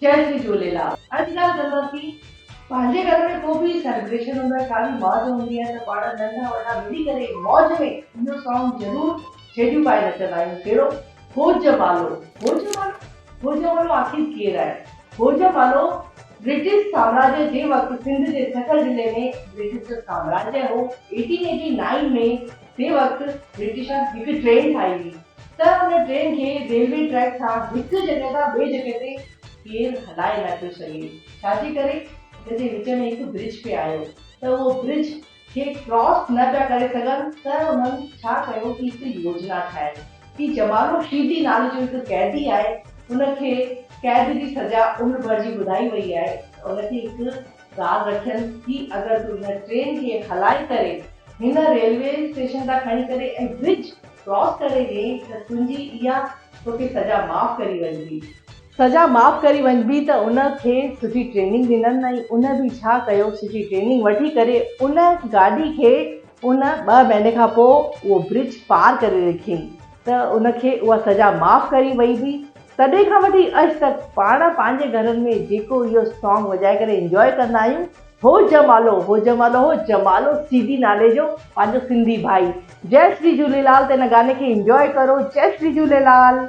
جئي شري جهوليلال. اڄ ڳالهه ڪنداسين پنهنجي گهر ۾ ڪو به سيلبريشن هوندو آهي ڪا به موج هوندي آهي ته پاڻ ننڍا وڏا ملي ڪري موج ۾ اهو سانگ ضرور ڇيڄون پائي نچندا آهيون ڪهڙو هو جمالو هو جمالو هو جمالو آخر ڪير آهي هو جمالو برٽش سامراجيه جي وقت سنڌ جي سکر ضلعي ۾ برٽش جو سامراجيه هو 1889 ۾ تي وقت برٽشن هڪ ٽرين ٺاهي هئي ته ان ٽرين کي ريلوي ٽريڪ سان هڪ جڳهه تان ٻئي جڳهه تي ڪير هلائي نه پيو سگهي ڇا جي ڪري ان جي وچ ۾ هڪ برج پئي آيو ته اهو برج کي ڪراس نه پيا ڪري سگهن ته انهن ڇا ڪيو ڪي هڪ يوجنا ٺاهي ڪي جمالو شيدي نالي جو هڪ قيدي آهي ان کي قيد جي سزا عمر ڀر جي ٻڌائي وئي آهي ته ان کي هڪ ڳالهه رکيل ٿي اگر تون هن ٽرين کي هلائي ڪري هن ريلوي اسٽيشن تان کڻي ڪري ۽ برج ڪراس ڪري وئين ته تنهنجي اها توکي سزا معاف ڪري وڃبي. سزا معاف ڪري وڃبي ته ان کي سٺي ٽريننگ ڏنن ۽ ان به ڇا ڪيو سٺي ٽريننگ وٺي ڪري ان گاڏي کي ان ٻه مهيني کان پوء اهو برج پار ڪري رکيائين ته ان کي اها سزا معاف ڪري وئي به تڏهن کان وٺي اڄ تڪ پاڻ پنهنجي گهرن ۾ جيڪو اهو سانگ وڄائي ڪري انجواء ڪندا آهيون هو جمالو هو جمالو هو جمالو سيدي نالي جو پنهنجو سنڌي ڀائي جئي شري جهوليلال ته ان گاني کي انجواء ڪرو جئي شري جهوليلال.